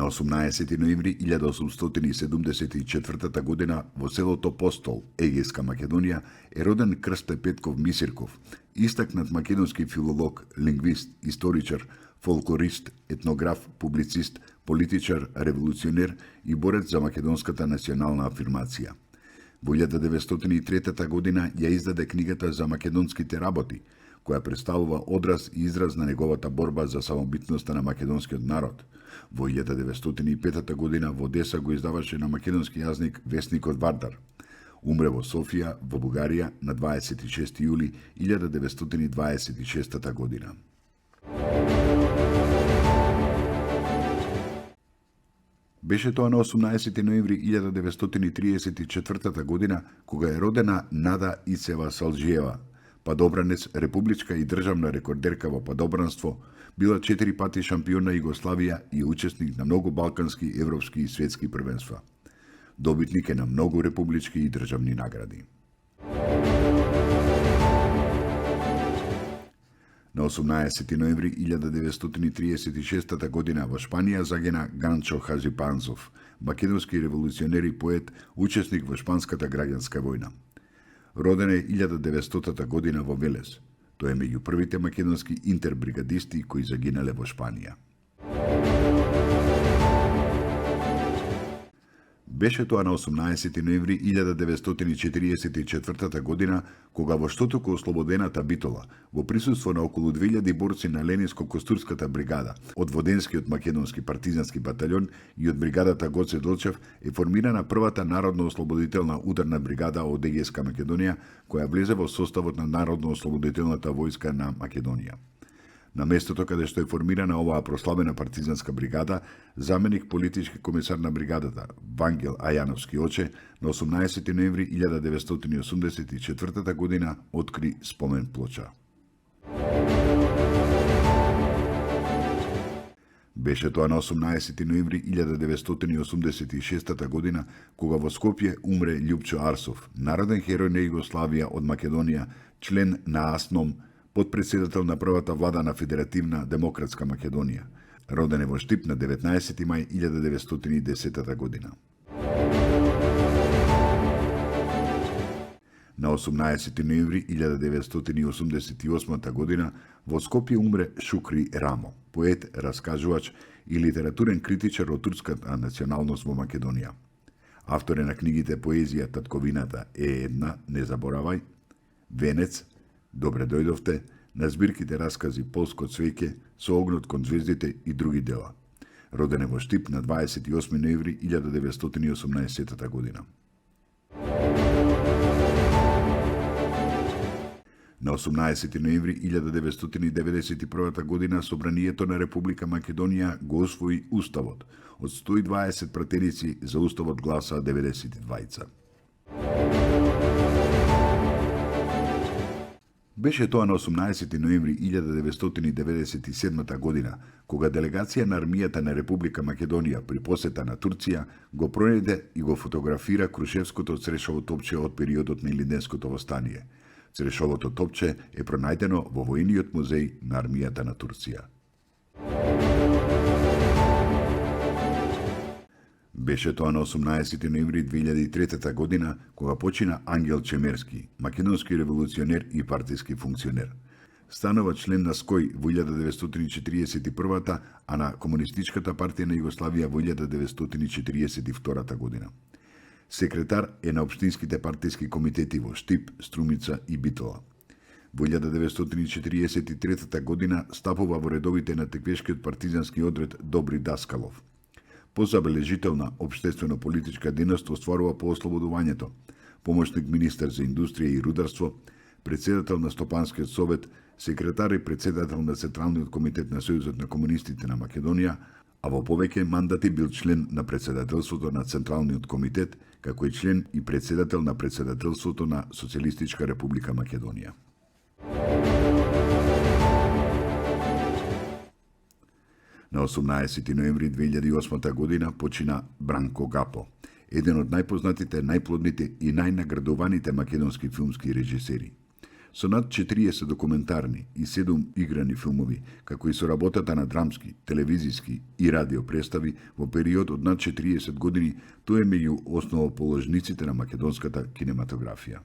На 18 ноември 1874 година во селото Постол, Егејска Македонија, е роден Крсте Петков Мисирков, истакнат македонски филолог, лингвист, историчар, фолклорист, етнограф, публицист, политичар, револуционер и борец за македонската национална афирмација. Во 1903 година ја издаде книгата за македонските работи, која представува одраз и израз на неговата борба за самобитноста на македонскиот народ. Во 1905 година во Одеса го издаваше на македонски јазник весникот Вардар. Умре во Софија, во Бугарија, на 26 јули 1926 година. Беше тоа на 18 ноември 1934 година, кога е родена Нада Ицева Салџиева, падобранец, републичка и државна рекордерка во падобранство, била 4 пати шампион на Југославија и учесник на многу балкански, европски и светски првенства. Добитник е на многу републички и државни награди. На 18 ноември 1936 година во Шпанија загина Ганчо Хажипанзов, македонски револуционер и поет, учесник во Шпанската граѓанска војна. Роден е 1900 година во Велес. Тој е меѓу првите македонски интербригадисти кои загинале во Шпанија. Беше тоа на 18 ноември 1944 година, кога во Штотуко ослободената Битола, во присуство на околу 2000 борци на Ленинско-Костурската бригада, од Воденскиот македонски партизански батальон и од бригадата Гоце Делчев, е формирана првата народно-ослободителна ударна бригада од Егејска Македонија, која влезе во составот на Народно-ослободителната војска на Македонија. На местото каде што е формирана оваа прославена партизанска бригада, заменик политички комесар на бригадата, Вангел Ајановски Оче, на 18 ноември 1984 година откри спомен плоча. Беше тоа на 18 ноември 1986 година, кога во Скопје умре Љупчо Арсов, народен херој на Југославија од Македонија, член на АСНОМ, подпредседател на првата влада на Федеративна демократска Македонија. Роден е во Штип на 19 мај 1910 година. На 18 ноември 1988 година во Скопје умре Шукри Рамо, поет, раскажувач и литературен критичар од турската националност во Македонија. Автор е на книгите Поезија татковината е една, не заборавај, Венец, Добре дојдовте, на збирките раскази Полско цвеќе, Со огнот кон звездите и други дела. Роден е во Штип на 28 ноември 1918 година. На 18 ноември 1991 година Собранието на Република Македонија го усвои Уставот. Од 120 пратеници за Уставот гласа 92. Беше тоа на 18 ноември 1997 година, кога делегација на армијата на Република Македонија при посета на Турција го пронајде и го фотографира Крушевското црешово топче од периодот на Илинденското востание. Црешовото топче е пронајдено во војниот музеј на армијата на Турција. Беше тоа на 18 ноември 2003 година, кога почина Ангел Чемерски, македонски револуционер и партиски функционер. Станува член на СКОј во 1941, а на Комунистичката партија на Југославија во 1942 година. Секретар е на општинските партиски комитети во Штип, Струмица и Битола. Во 1943 година стапува во редовите на теквешкиот партизански одред Добри Даскалов. Позабележителна општествено-политичка дейност остварува по ослободувањето, помошник министар за индустрија и рударство, председател на Стопанскиот совет, секретар и председател на Централниот комитет на Сојузот на комунистите на Македонија, а во повеќе мандати бил член на председателството на Централниот комитет, како и член и председател на председателството на Социјалистичка република Македонија. На 18 ноември 2008 година почина Бранко Гапо, еден од најпознатите, најплодните и најнаградуваните македонски филмски режисери. Со над 40 документарни и 7 играни филмови, како и со работата на драмски, телевизиски и радио представи во период од над 40 години, тој е меѓу основоположниците на македонската кинематографија.